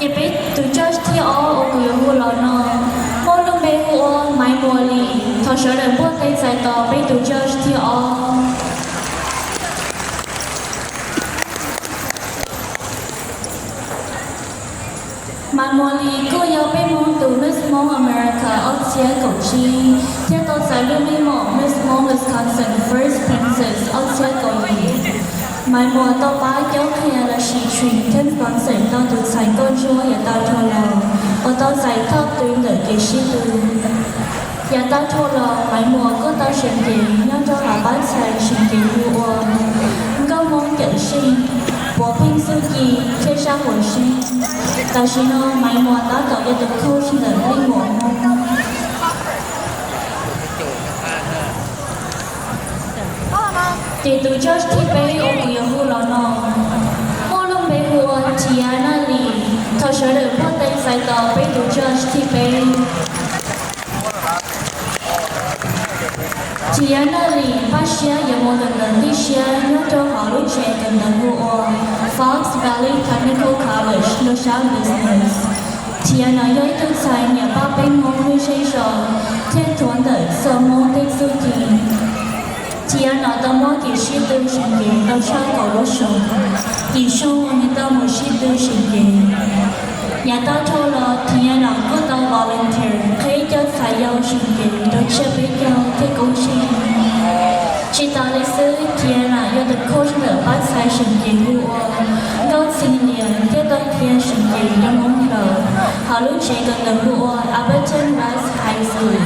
Ces peb tus judge thib ob uas kuv yuav hu los no muaj lub npe hu ua Maiv Muas Lis. Thov sawv daws npuaj tes txais tos peb tus judge thib ob. Maiv Muas Lis kuj yog peb Hmoob tus Miss Hmoob America ob txhiab kaum tsib thiab tau txais lub nij mom Miss Hmoob Wisconsin First Princess ob txhiab kaum yim. Maiv Muas tau pab cob qhia lossis train Tim Johnson tau tus txhais nkauj ntsuab yav tag dhau los uas tau txais top three ntawm kev sib tw. Yav tag dhau los Maiv Muas kuj tau seem cev nyob rau hauv pab txhais seem cev hu ua Nkauj Hmoob Cawm Seej, Puav Pheej Txuj Ci thiab Zaj Huam Seej. Tam sim no Maiv Muas tab tom yog tus coach ntawm Leej Muam Hmoob. Ces tus judge thib peb uas kuv yuav hu los no muaj lub npe hu ua Tiana Lee. Thov sawv daws npuaj tes txais tos peb tus judge thib peb. Tiana Lee npaj siab yuav mus kawm ntawv tib siab nyob rau hauv lub tsev kawm ntawv hu ua Fox Valley Technical College rau sab business. Tiana yog ib tug txhais nyiam pab peb Hmoob lub zej zos thiab thuav ntawm txoj Hmoob tej txuj ci. Tiana tau muab kev sib tw seem cev tau tshaj kaum lub xyoo. Yim xyoo uas nws tau mus sib tw seem cev, yav tag dhau los Tiana kuj tau volunteer qhib cov txhais yau seem cev rau tsiab peb caug thiab koob tsheej. Tsis tas li xwb, Tiana yog tus coach ntawm pab txhais seem cev hu ua Nkauj Txhiv Lias thiab tau qhia seem cev rau Hmoob lawm hauv lub tsev kawm ntawv hu ua Atherton West High School.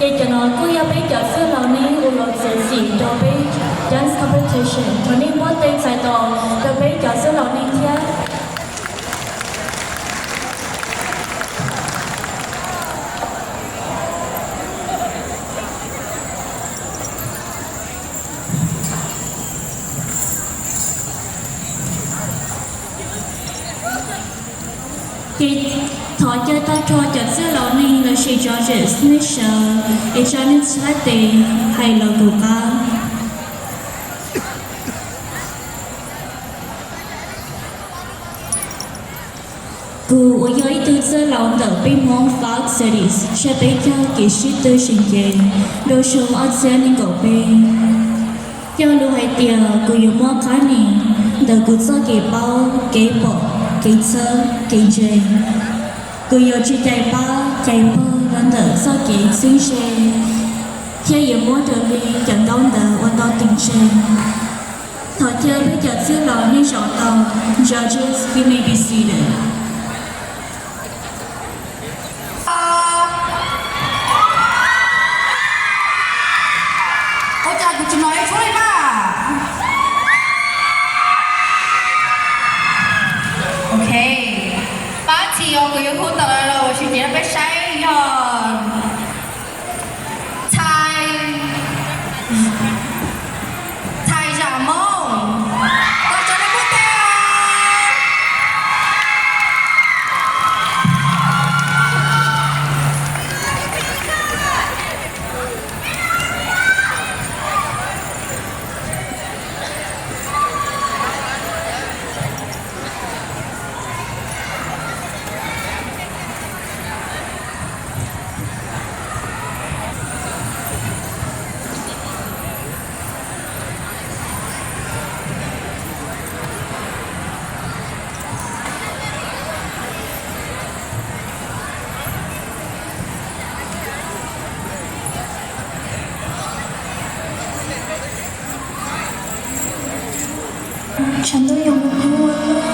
Ces cov no kuj yog peb cov txwj laus neeg uas los txiav txim rau peb dance competition. Thov nej npuaj tes txais tos rau peb cov txwj laus neeg thiab. Ces thov caw tag nrho cov txwj laus neeg lossis judges nej sawv es tsa nej txhais tes hais los kuv qab. Kuv uas yog ib tug txwj laus ntawm peb Hmoob Fox Cities tsiab peb caug kev sib tw seem cev rau xyoo ob txhiab nees nkaum peb, cog lus hais tias kuv yuav muab qab nim ntawm kuv txoj kev paub, kev pom, kev txhawb, kev ntseeg. Kuv yuav tsis cais pab cais pawg los ntawm txoj kev txheeb ze, thiab yuav muab raws li cov ntaub ntawv uas tau teem tseg. Thov caw peb cov txwj laus nej zaum tau. Judges, you may be seated. Ua cas kuv tsis hnov ib suab li na? Ok, pab thib uas kuv yuav hu tawm los sim cev rau peb saib yog txhais, txhais Zam Moob. Thov sawv daws npuaj tes. Tshav ntuj yog mus kuj